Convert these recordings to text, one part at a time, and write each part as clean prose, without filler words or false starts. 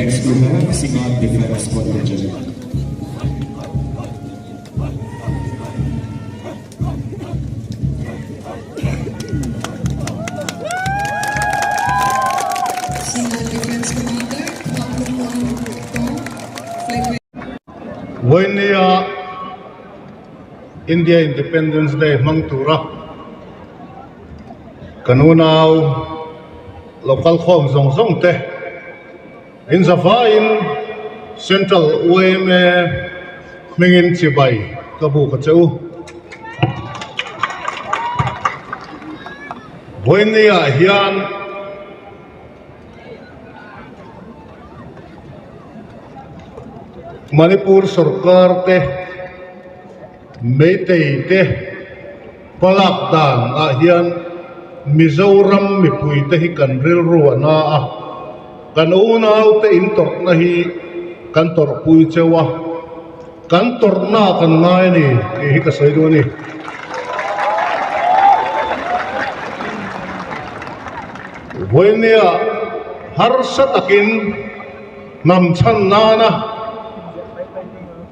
Next we have Singon Defense Contingent. Singon Defense Commander, Thuamlung Tong, Flag Vawinia India Independence Day hmang tura kan unau local khawm zawng zawng te in zavaiin Central yma hmingin chibai ka buk a che u. Vawinia hian Manipur sorkar te Meitei te hmalak dan ah hian Mizoram mipui te hi kan rilru a na a, kan unau te in tawrhna hi kan tawrhpui cheu a, kan tawrhna kan ngai a ni tih hi ka sawi duh a ni. Vawinia harsa takin hnam chhan nana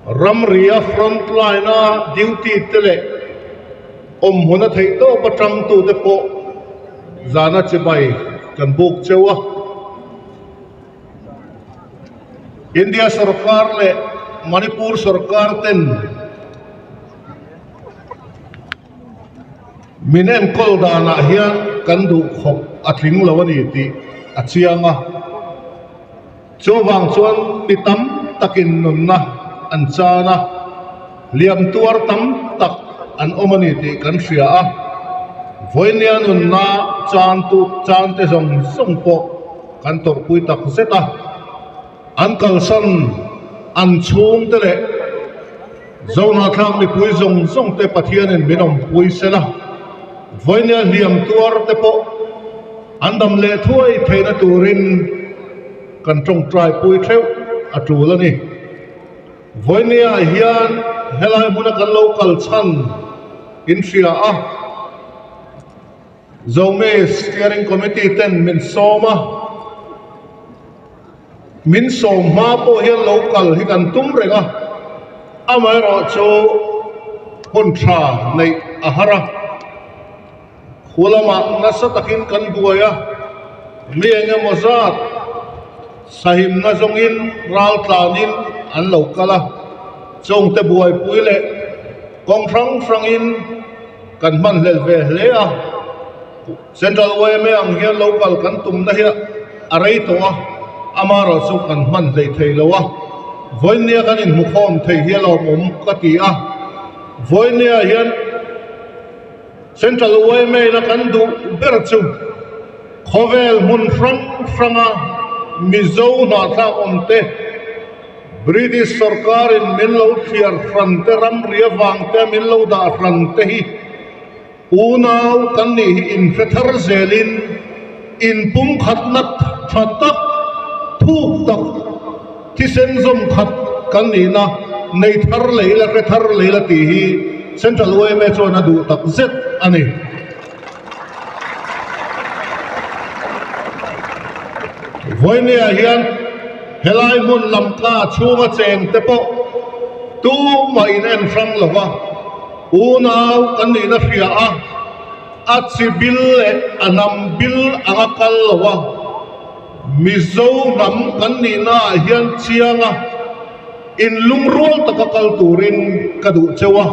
ramria front line a duty te leh awmhmun a theih tawp atang tute pawh zana chibai kan buk cheu a. India sorkar leh Manipur sorkar ten Min enkawl danah hian kan duh khawp a tling lo a ni tih a chiang a, chuvang chuan mi tam takin nunna an chan a, hliam tuar tam tak an awm a ni tih kan hria a, vawinia nunna chantu chante zawng zawng pawh kan tawrhpui tak zet a, an kalsan an chhungte leh. Zohnahthlak mipui zawng zawng te Pathianin min awmpui se la, vawinia hliam tuar te pawh an dam leh thuai theihna turin kan tawngtai pui theuh a tul a ni. Vawinia hian helai hmuna kan lo kal chhan in hria a, Zomi Steering Committee ten min sawm a, Min sawm hma pawh hian lo kal hi kan tum reng a, amaherawh chu hun tha neih a har a, khu lamah nasa takin kan buai a, mi eng emaw zat sahimna zawngin ral tlanin an lo kal a, chungte buaipui leh kawng hrang hrangin kan hmanhlel ve hle a. Central yma ang hian lo kal kan tumna hi a rei tawh a, amaherawh chu kan hman hlei thei lo a, vawinia kan inhmukhawm thei hi a lawmawm ka ti a, vawinia hian Central yma ina kan duh ber chu khawvel hmun hrang hranga Mizo hnahthlak awm te, British sorkarin min lo thliar hran te, ramri avang te min lo dah hran te hi, Unau kan nih hi inhre thar zelin inpumkhatna tha tak, thuk tak, thisen zawm khat kan nihna nei thar leh ila, hre thar leh ila tih hi Central yma chuan a duh tak zet a ni. Vawinia hian helai hmun lamka chhunga chengte pawh tumah in en hrang lo va. Unau kan nihna hria a, a chi bil leh a hnam bil anga kal lo a, Mizo hnam kan nihna ah hian chiang a, inlungrual taka kal turin ka duh cheu a.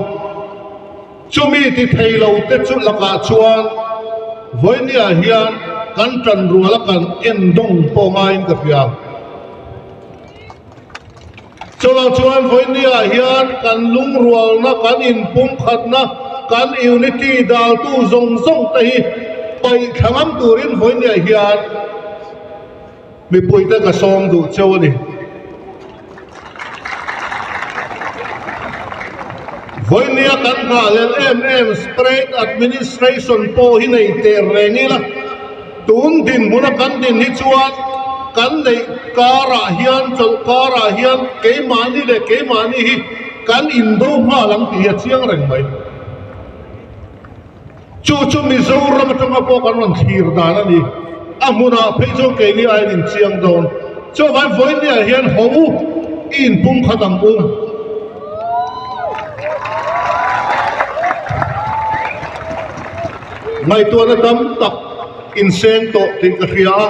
Chumi ti thei lo te chu lakah chuan vawinia hian kan tanrual a kan endawng pawh ngaiin ka hria. Chuvang chuan vawinia hian kan lungrualna, kan inpumkhatna, kan unity daltu zawng zawng te hi paih thla ngam turin vawinia hian mipuite ka sawm duh cheu a ni. Vawinia kan nghahhlelh em em State Administration pawh hi nei ter reng ila. Tun dinhmuna kan din hi chuan kan neih karah hian, chawlh karah hian keimahni leh keimahni hi kan indo nghal ang tih hi a chiang reng mai. Chu chu Mizoram atanga pawh kan rawn thlir dan a ni. A hmunah phei chuan keini aiin inchiang dawn. Chuvang vawinia hian haw u i inpumkhat ang u. Ngaihtuahna tam tak inseng tawh tih ka hria a.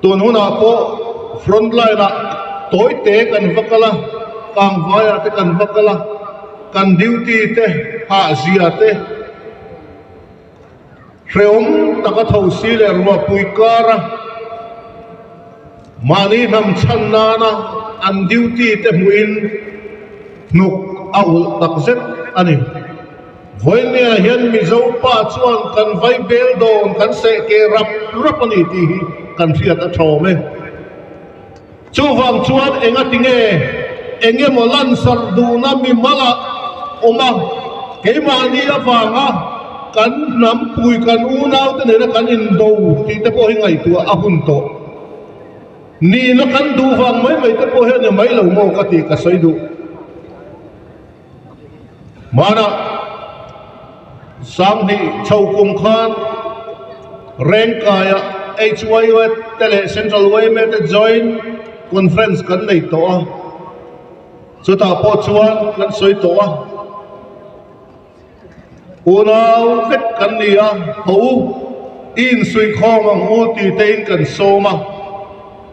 Tun hunah pawh front line ah tawi te kan va kal a, kangvai ah te kan va kal a, kan duty te hahzia te hrehawm taka tho si leh ruahpui kar a mahni hnam chhan nana an duty te hmuhin hnuk a ulh takzet a ni. Vawinia hian Mizo pa chuan kan vai bel dawn kan seh keh rap rap a ni tih hi kan hriat a thawm e. Chuvang chuan enga tinge eng emaw lansarh duhna mimal ah awm a, keimahni avanga kan hnampui kan unaute nena kan indo tih te pawh hi ngaihtuah a hun tawh. Nihna kan duh vang mai mai te pawh hian ni mai lo maw ka tih ka sawi duh. Hmanah Sanghnih chho kum khan Rengkaia HYO te leh Central yma te Joint Conference kan nei tawh a, chutah pawh chuan kan sawi tawh a, unau vek kan ni a, haw u, i insuihkhawm ang u tih tein kan sawm a.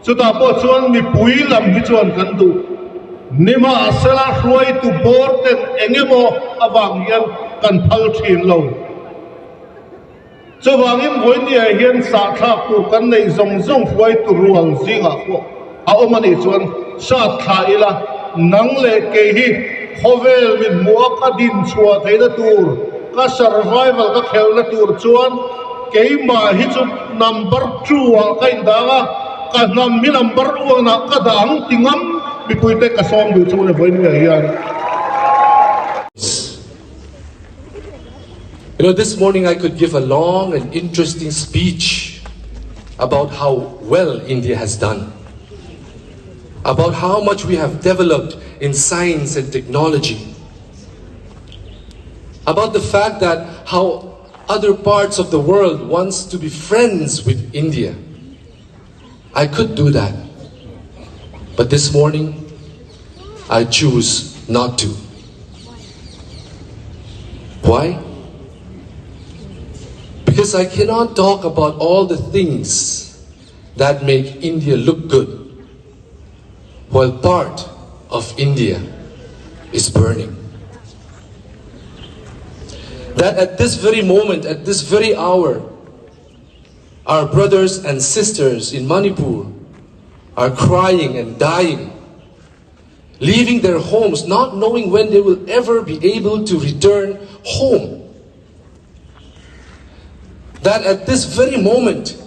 Chutah pawh chuan mipui lam hi chuan kan duh. Nimahsela hruaitu bawr ten eng emaw avang hian kan phal thin lo. Chuvangin vawinia hian sahthlak tur kan neih zawng zawng hruaitu rual zingah pawh a awm a nih chuan sat thla ila, nang leh kei hi khawvel min hmuh a ka din chhuah theihna tur, ka survival ka khelhna tur chuan keimah hi chu number two ah ka indang a, ka hnam hi number one ah ka dah ang ti ngam mipuite ka sawm duh chu le vawinia hian. You know, this morning I could give a long and interesting speech about how well India has done, about how much we have developed in science and technology, about the fact that how other parts of the world wants to be friends with India. I could do that. But this morning, I choose not to. Why? Because I cannot talk about all the things that make India look good while part of India is burning. That at this very moment, at this very hour, our brothers and sisters in Manipur are crying and dying, leaving their homes, not knowing when they will ever be able to return home. That at this very moment,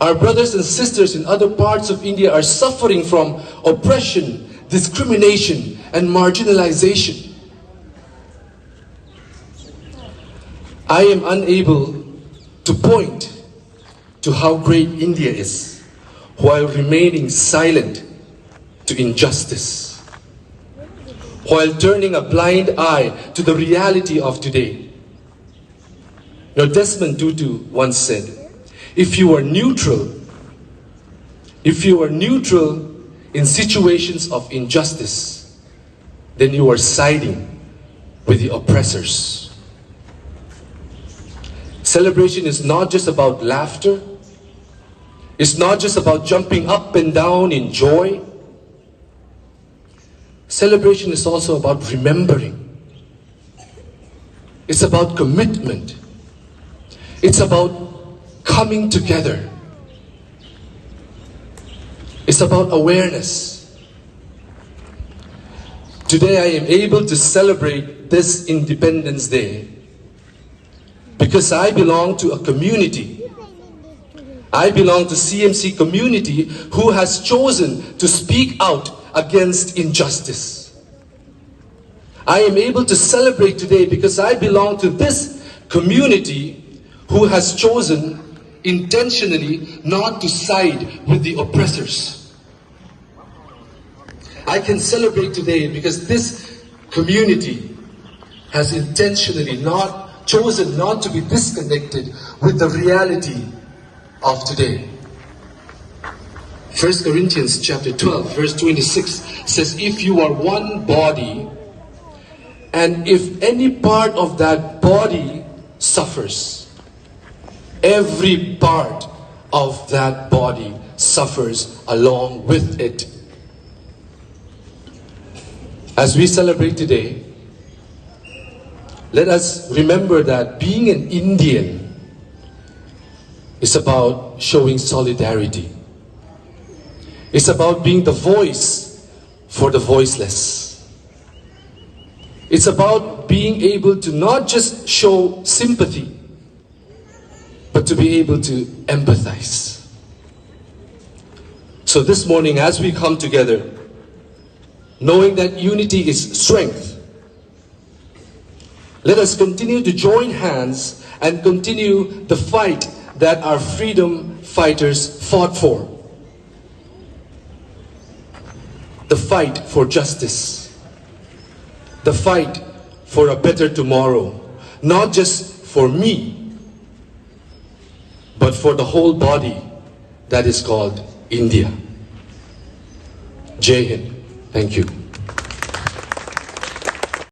our brothers and sisters in other parts of India are suffering from oppression, discrimination, and marginalization. I am unable to point to how great India is while remaining silent to injustice, while turning a blind eye to the reality of today. Now, Desmond Tutu once said, if you are neutral, if you are neutral in situations of injustice, then you are siding with the oppressors. Celebration is not just about laughter. It's not just about jumping up and down in joy. Celebration is also about remembering. It's about commitment. It's about coming together. It's about awareness. Today I am able to celebrate this Independence Day because I belong to a community. I belong to CMC community who has chosen to speak out against injustice. I am able to celebrate today because I belong to this community who has chosen intentionally not to side with the oppressors. I can celebrate today because this community has intentionally not chosen not to be disconnected with the reality of today. 1 Corinthians chapter 12 verse 26 says if you are one body and if any part of that body suffers every part of that body suffers along with it. As we celebrate today, let us remember that being an Indian is about showing solidarity. It's about being the voice for the voiceless. It's about being able to not just show sympathy, but to be able to empathize. So this morning, as we come together, knowing that unity is strength, let us continue to join hands and continue the fight that our freedom fighters fought for. The fight for justice. The fight for a better tomorrow. Not just for me, but for the whole body that is called India. Jai Hind. Thank you.